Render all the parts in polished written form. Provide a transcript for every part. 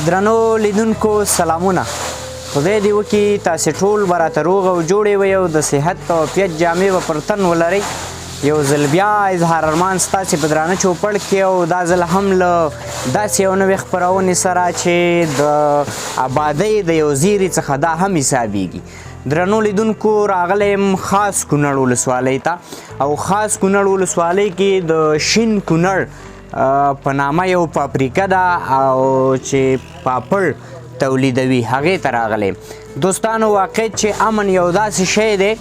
درنو لیدونکو سلامونه، خدای دې وکړي تاسې ټول به راته روغ او جوړې وئ او د صحت او عافیت جامې به پر تن ولرئ. یو ځل بیا اظهار ارمان ستاسې په درانه چوپړ کې، او دا ځل هم له داسې یو نوې خپرونې سره چې د آبادۍ د یو زیري څخه دا هم حسابیږي. درنو لیدونکو، راغلی یم خاص کونړ ولسوالۍ ته، او خاص کونړ ولسوالۍ کې د شین کونړ په نامه یو فابریکه ده او چې پاپړ تولیدوي، هغې ته راغلی. دوستانو، واقع چې امن یو داسې شی دی،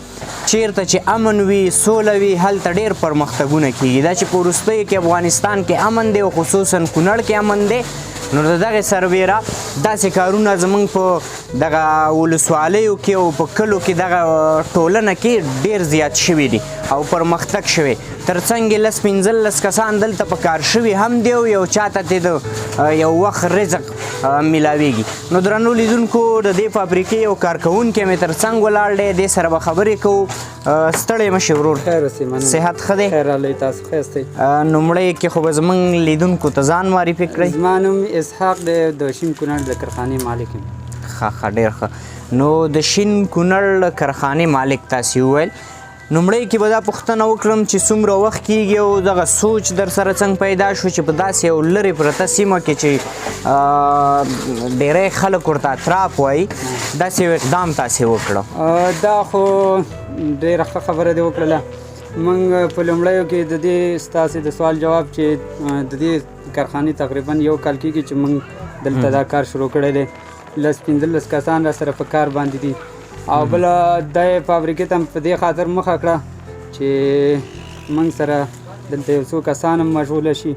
چیرته چې امن وي، سوله وي، هلته ډیر پرمختګونه کیږي. دا چې په وروستیو کې افغانستان کې امن دی او خصوصا کونړ کې امن دی، نو د دغې سربېره داسې کارونه زمونږ په دغه ولسوالیو کې او په کلو کې، دغه ټولنه کې ډیر زیات شوي دي او پرمختګ شوی. ترڅنګ یې لس 15 کسان دلته په کار شوي هم دي او یو چاته ترې د یو وخت رزق میلاویږي. نو درنو لیدونکو، د دې فابریکې یو کارکوونکی مې ترڅنګ ولاړ دی، دې سره به خبرې کوو. ستړی مه شې ورور. خیر اوسې، مننه. صحت ښه دی؟ خیر الله، تاسو ښه یاستئ؟ نومړی کې خو به زمونږ لیدونکو ته ځان معرفي کړئ. زما نوم اسحاق دی، د شین کونړ د کارخانې مالک یم. ښه ښه، ډېر ښه. نو د شین کونړ کارخانې مالک تاسې وویل. نومړی کې به دا پوښتنه وکړم چې څومره وخت کیږي او دغه سوچ در سره څنګه پیدا شو چې په داسې یو لرې پرته سیمه کې چې ډیری خلک ورته اطراف وایي، داسې یو اقدام تاسې وکړو؟ دا خو ډېره ښه خبره دې وکړله. موږ په لومړیو کې د دې ستاسې د سوال جواب چې د دې کارخانې تقریبا یو کال کېږي چې موږ دلته دا کار شروع کړی دی. لس 15 کسان را سره په کار باندې دي، او بله د فابریکې ته هم په دې خاطر مخه کړه چې موږ سره دلته یو څو کسان هم مشغوله شي،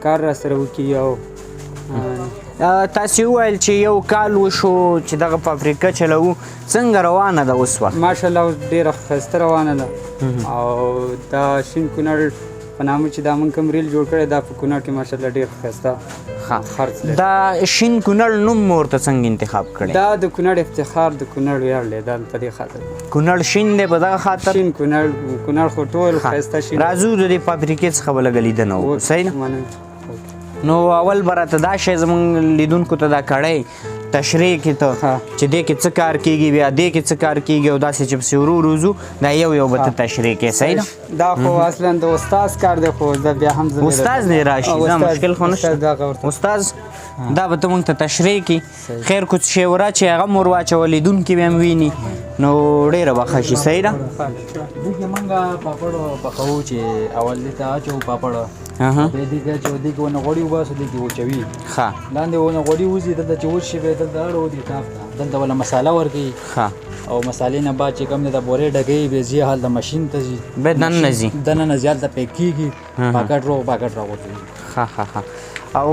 کار را سره وکړي او تاسې وویل چې یو کال وشو چې دغه فابریکه چلوو. څنګه روانه ده اوس وخت؟ ماشاءالله، اوس ډېره ښایسته روانه ده، او دا شین کونړ په نامه چې دا موږ کوم ریل جوړ کړی، دا په کونړ کې ماشاءالله ډېر ښایسته خرڅ لري. دا شین کونړ نوم مو ورته څنګه انتخاب کړی؟ دا د کونړ افتخار، د کونړ ویاړ دی، دا په دې خاطر. کونړ شین دی په دغه خاطر؟ شین کونړ، کونړ خو ټول ښایسته شین. راځو، د دې فابریکې څخه به لږه لیدنه وکړو، صحیح نه؟ مننه. نو اول به راته دا شی زموږ لیدونکو ته دا کړی تشریح کړې ته چې دې کې څه کار کېږي، بیا دې کې څه کار کېږي، او داسې چې پسې ورو ورو ځو، دا یو یو به ته تشریح کړې، صحیح ده؟ دا خو اصلا د استاد کار دی، خو زه بیا هم زه استاد دی راشي، دا مشکل خو نشته. استاد دغه ورته. استاد دا به ته مونږ ته تشریح کړې. خیر کو څه شی وراچوې، هغه هم ور واچوه، لیدونکي به هم ویني، نو ډېره به ښه شي، صحیح ده؟ دې کې مونږ پاپړ پخوو چې اول دې ته اچوو پاپړ، بیا دې کې اچوو، دې کې ونه غوړي وباسو، دې کې وچوي، لاندې ونه غوړي وځي، دلته چې وچ شي بیا دلته اړو دي ټاپ ته، دلته وله مساله ورکوي، او مسالې نه بعد چې کوم دی دا بورې ډکوي، بیا ځي هلته ماشین ته ځي، بیا دننه ځي. دننه ځي، هلته پیک کېږي، پاکټ روغ پاکټ راغورځوي. ښه ښه ښه. او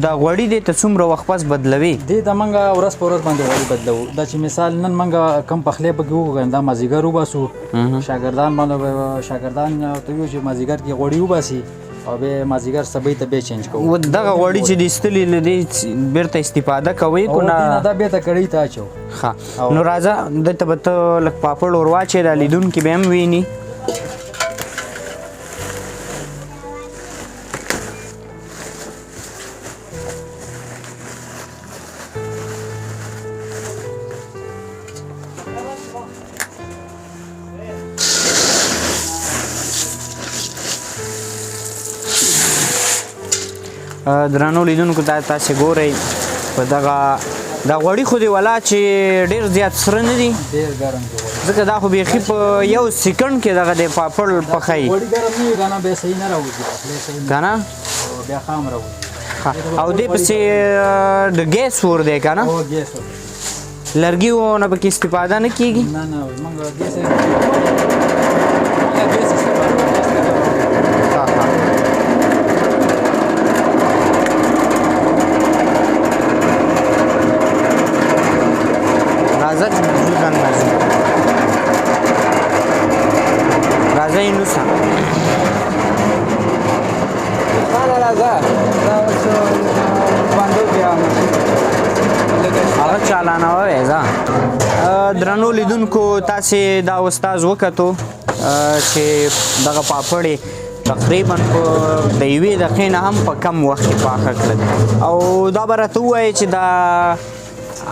دا غوړي دې ته څومره وخت پس بدلوي؟ دې ته موږ ورځ په ورځ باندې غوړي بدلوو. دا چې مثال نن موږ کم پخلی پکې وکړو، دا مازدیګر وباسو، شاګردان باندې شاګردان ته ویو چې مازدیګر کې غوړي وباسي، او بیا مازدیګر سبا ته بیا چینج کوو. و دغه غوړي چې دې ایستلي، له دې بیرته استفاده کوئ که او نه؟ دې نه دا بیرته کړهي ته اچوو. او نو راځه، دلته به ته لږ پاپړ ور واچوې، دا لیدونکي به هم ویني. درنو لیدونکو ته تاسې ګورئ په دغه دا غوړي خو دې ولا چې ډېر زیات سره نه دي، ډېر ګرم دي غوړي، ځکه دا خو بیخي په یو سیکنډ کې دغه د پاپړ پخوي. غوړي ګرم نه وي که نه بیا صحیح نه راوځي، پخلی صحیح نه که نه؟ او بیا خام راوځي. او دې پسې د ګیس اور دی که نه؟ هو، ګیس اور. لرګي نه پکې استفاده نه کېږي؟ نه نه، موږ ګیس استفاده کوو. ښه. راځه چې ځو دننه ځو. راځه یونسه. خانه راځه، دا اوس باندې بیا هغه چالانوه وی ځه. درنو لیدونکو، تاسې دا استاد وکتو چې دغه پاپړې تقریبا په د یوې دقیقې نه هم په کم وخت کې پاخه کړل. او دا به راته ووایې چې دا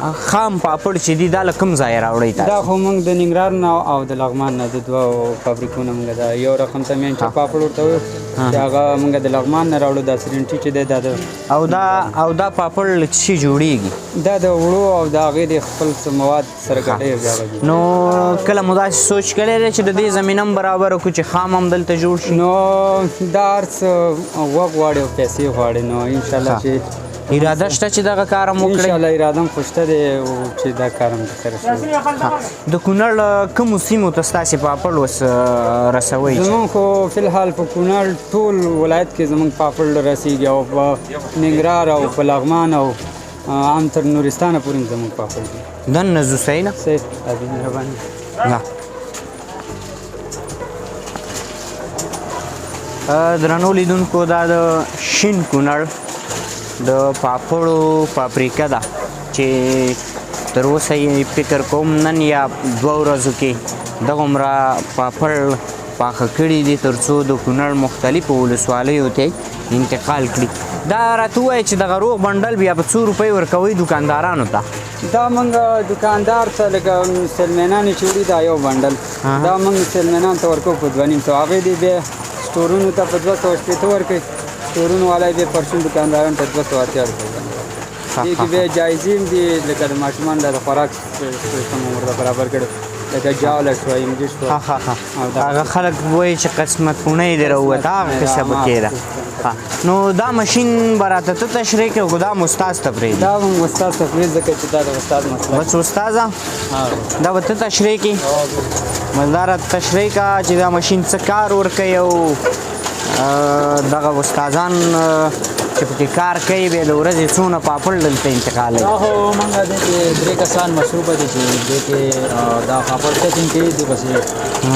خام پاپړ چې دي دا له کوم ځایه راوړئ دا تاسو؟ خو موږ د ننګرهار نه او د لغمان نه، د دوو فابریکو نه موږ دا یو رقم ته مین چې پاپړ ورته وایو چې هغه موږ د لغمان نه راوړو. دا سرینټي چې دی دا د او دا پاپړ له څه شي جوړیږي؟ دا د وړو او د هغې د خپل څه مواد سره ګډوي بیا به جوړ. نو کله مو داسې سوچ کړی دی چې د دې زمینه هم برابره کړو چې خام هم دلته جوړ شي؟ نو دا هر څه وخت غواړي او پیسې غواړي، نو انشاءالله چې اراده شته چې دغه کار هم وکړئ؟ انشاءالله اراده هم خو شته دی او چې دا کار هم ترسره شي. د کونړ کومو سیمو ته ستاسې پاپړ اوس رسوئ؟ زمونږ خو فی الحال په کونړ ټول ولایت کې زمونږ پاپړ رسیږي، او په ننګرهار او په لغمان او هم تر نورستانه پورې هم زمونږ پاپړ دي. دننه ځو، صحیح نه؟ صحیح، ابي مهرباني. نه درنو لیدونکو، دا د شین کونړ د پاپړو فابریکه ده چې تر اوسه یې فکر کوم نن یا دوه ورځو کې دغومره پاپړ پاخه کړي دي تر څو د کونړ مختلفو ولسوالیو ته انتقال کړي. دا راته ووایه چې دغه روغ بنډل بیا په څو روپۍ ورکوئ دکاندارانو ته؟ دا موږ دکاندار ته لکه سیلمنان چې وړي دا یو بنډل دا موږ سیلمنان ته ورکوو په 250، هغې دې بیا سټورونو ته په 260 ورکوي، سټورونو والا یې بیا پرچون دکاندارانو ته 280 روپۍ باندې ورکوي. دې کې بیا جایزې هم دي، لکه د ماشومانو د خوراک سیستم هم ورته برابر کړی، لکه جاوله شوه، امجي شوه. هغه خلک وایي چې قسمت پوڼۍ دې راووته، هغه قصه پکې ده. نو دا ماشین به راته ته تشریح کړې او که دا هم استاد ته پرېږدي؟ دا هم استاد ته پرېږدي، ځکه چې دا د استاد مسلک. بس استاده دا به ته تشریح کړې؟ بس دا راته تشریح کړه چې دا ماشین څه کار ورکوي او دغه استادان چې پکې کار کوي بیا د ورځې څونه پاپړ دلته انتقالوي؟ دا خو موږ دې کې درې کسان مصروفه دي چې دې کې دا پاپړ پیکینګ کوي، دې پسې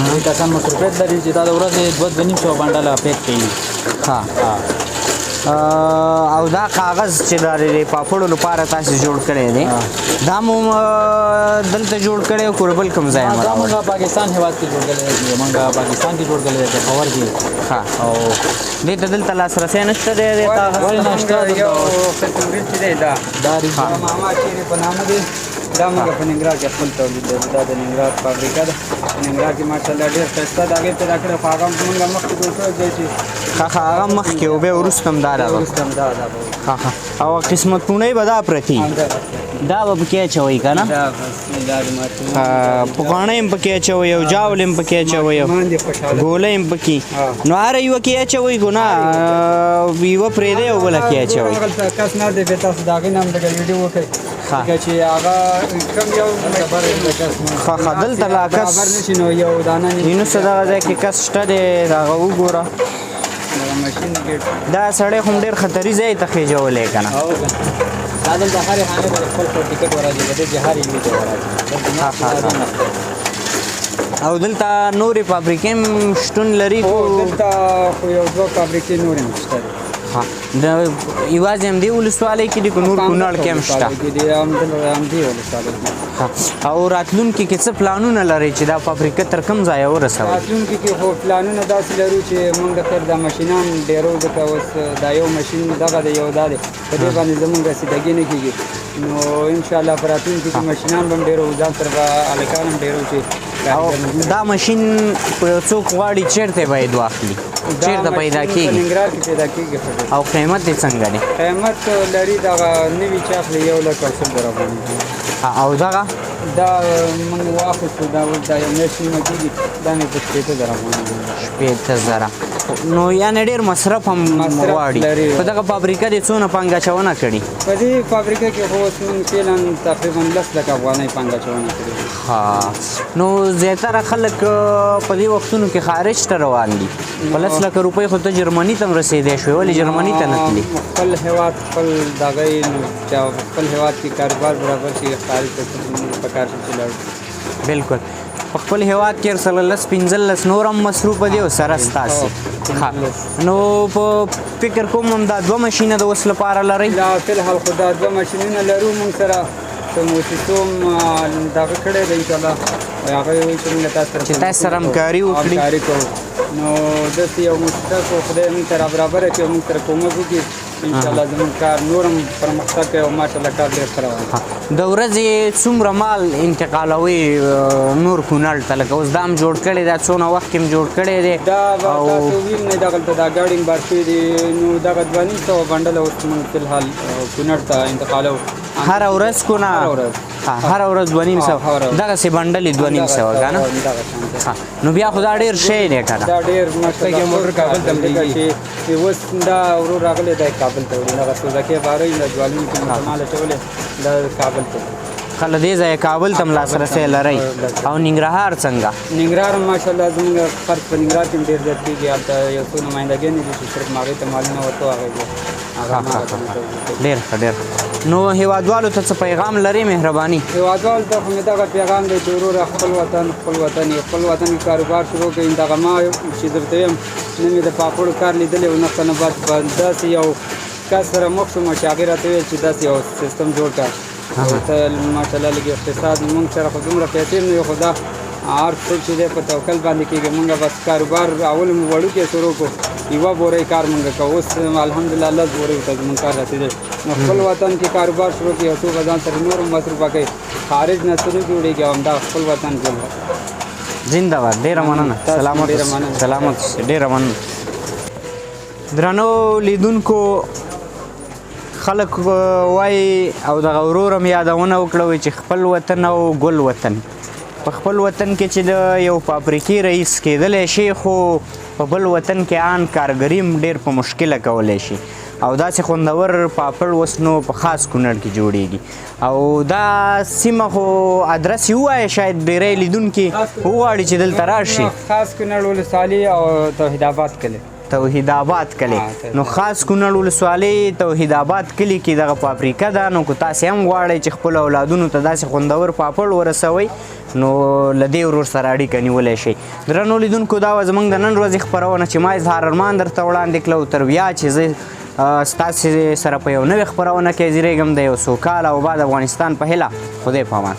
درې کسان مصروفیت لري چې دا د ورځې 2-2.5 بنډله پیک کوي. او دا کاغذ چې دا د پاپړو لپاره تاسې جوړ کړی دی دا مو دلته جوړ کړی او که بل کوم ځای مو دا راوړی؟ موږ پاکستان هېواد کې جوړ کړی دی، موږ پاکستان کې جوړ کړی دی، پېښور کې. او دې ته دلته لاسرسی نشته دی دې کاغذ؟ ولې نشته؟ یو قسم ریل چې دی دا دا ریل دا ماما چیرې په نامه دی، دا موږ په ننګرهار کې خپل تولید لرو. دا د ننګرهار فابریکه ده، په ننګرهار کې ماشاءالله ډېر ښایسته د هغې پیدا کړی، خو هغه موږ مخکې جوړ کړی دی چې ښه هغه مخکې او بیا وروسته هم دا راغله. وروسته هم دا دا به او قسمت پوڼۍ به دا پرتې، دا به پکې اچوئ که نه؟ دا بس دا د ماشومانو پخوانۍ هم پکې اچوئ او جاولې هم پکې اچوئ او ماشومان دي خوشحاله. ګولۍ هم پکې. نو هره یوه کې اچوئ که نه یوه پرېږدئ او بله کې اچوئ؟ هغلته کس نه دی، بیا تاسو د هغې نه هم لږه ویډیو وکړئ، ځکه چې هغه کوم یو ښه دلته لا کس برابر نه شي، نو یو دانه نه یونس دغه ځای کې کس شته دی، هغه وګوره. دا سړی خو هم ډېر خطري ځای ته خېژولی که نه؟ دا دلته هرې خانې باندې خپل خپل ټکټ ورځي، په دې کې هرې یوې ته ورځي. او دلته نورې فابریکې هم شتون لري؟ دلته خو یو دوه فابریکې نورې هم شته دي. د یوازې همدې ولسوالۍ کې دي که نور کونړ کې هم شته؟ همدې ولسوالۍ کې. او راتلونکي کې څه پلانونه لرئ چې دا فابریکه تر کوم ځایه ورسوئ؟ راتلونکي کې خو پلانونه داسې لرو چې موږ د خیر دا ماشینان ډېرو، ځکه اوس دا یو ماشین دغه دی یو دا دی، په دې باندې زموږ رسیدګي نه کېږي، نو انشاءالله په راتلونکي کې ماشینان به هم ډېرو، ځان سره به هلکان هم ډېرو چې او دا ماشین څوک غواړي چېرته باید واخلي؟ چېرته پیدا کېږي؟ په ننګرهار کې پیدا کېږي. او قیمت یې څنګه دی؟ قیمت لري دغه نوي چې اخلي 1,100,000 افغانۍ. او دغه دا موږ واخیستو، دا اوس دا یو میاشت نیمه کېږي، دا مې په 60,000 افغانۍ. 60,000، نو یعنې ډېر مصرف هم غواړي. په دغه فابریکه دې څونه پانګه اچونه کړې؟ په دې فابریکه کې خو اوس موږ فعلا تقریبا 10 لکه افغانۍ پانګه اچونه کړې. نو زیاتره خلک په دې وختونو کې خارج ته روان دي، په 10 لکه روپۍ خو ته جرمني ته هم رسېدی شوې، ولې جرمني ته نه تلې؟ خپل هېواد خپل دغه یې، نو چې خپل هېواد کې کاروبار برابر شي، خارج ته په کار شي چې لاړ شي. بالکل، په خپل هېواد کې ورسره 10 15 نور هم مصروفه دي او سره ستاسې. نو په فکر کوم هم دا دوه ماشینه د اوس لپاره لرئ؟ لا فی الحال خو دا دوه ماشینونه لرو، موږ سره څه موسسو هم دغه کړی دی، انشاءالله هغه وایي چې موږ تاسو سره چې تاسو سره همکاري وکړي. همکاري کوو. نو داسې یو موسسه خو خدای موږ ته رابرابره کړي او موږ سره کومک وکړي، ان شاء الله زموږ کار نور هم پرمختګ کوي او ماشاءالله کار ډېر ښه روان دی. د ورځې څومره مال انتقالوي نور کونړ ته؟ لکه اوس دا هم جوړ کړی، دا څونه وخت کې هم جوړ کړی دی؟ دا به تاسو وینئ دغلته دا ګاډي هم بار شوي دي، نو دغه 250 بنډله اوس موږ فی الحال کونړ ته انتقالوو. هره ورځ کونه؟ هره ورځ. هره ورځ 250 دغسې بنډلې 250 که نه؟ نو بیا خو دا ډېر شی دی که نه؟ دا ډېر ماشاءالله موټر کابل ته وړي. چې اوس دا ورور راغلی دی کابل ته وړي، دغه سوزکې بارۍ د جوالونو کې مو مال اچولی، دا کابل ته وړي. ښه، له دې ځایه کابل ته هم لاسرسی لرئ. او ننګرهار څنګه؟ ننګرهار هم ماشاءالله زموږ خرڅ په ننګرهار کې هم ډېر زیات کېږي. هلته یو څو نمایندګانې دي چې صرف هغې ته مالونه ورکوو، هغې ډېر ښه، ډېر ښه. نو هیوادوالو ته څه پیغام لرې مهرباني؟ هیوادوالو ته خو مې دغه پیغام دی چې وروره خپل وطن خپل وطن یې، خپل وطن کې کاروبار شروع کړئ. دغه ما چې درته وایم نه مې د پاپړو کار لیدلی و نه څه نه، بس په داسې یو کس سره مخ شوم چې هغې راته وویل چې داسې یو سیستم جوړ کړه. ته ماشاءالله لږ اقتصاد مونږ سره خو دومره پیسې هم نه وي، خو دا هر څه چې دی په توکل باندې کېږي. مونږ بس کاروبار اول مو وړوکی شروع کړو، یوه بورۍ کار مونږ کوو، اوس الحمدلله 10 بورۍ ته زمونږ کار رسېدلی. نو خپل وطن کې کاروبار شروع کړي، یو څو به ځان سره نور هم مصروفه کوي، خارج نه څه نه جوړېږي او همدا خپل وطن ژوند. زنده باد، ډېره مننه. سلامت، سلامت، ډېره مننه. درنو لیدونکو، خلک وایي او دغه ورور هم یادونه وکړه، وایي چې خپل وطن او ګل وطن. په خپل وطن کې چې د یو فابریکې رئیس کېدلی شي، خو په بل وطن کې آن کارګري هم ډېر په مشکله کولی شي. او داسې خوندور پاپړ اوس نو په خاص کونړ کې جوړیږي. او دا سیمه خو ادرس یې ووایه، شاید ډېری لیدونکي وغواړي چې دلته راشي. خاص کونړ ولسوالي او توحید آباد کلی. توحید آباد کلی. نو خاص کونړ ولسوالۍ توحید آباد کلی کې دغه فابریکه ده. نو که تاسې هم غواړئ چې خپلو اولادونو ته داسې خوندور پاپړ ورسوئ، نو له دې ورور سره اړیکه نیولی شئ. درنو لیدونکو، دا وه زموږ د نن ورځې خپرونه چې ما اظهار ارمان درته وړاندې کړه. او تر بیا چې زه ستاسې سره په یو نوې خپرونه کې حاضرېږم، د یو سوکاله او آباد افغانستان په هیله، خدای په امان.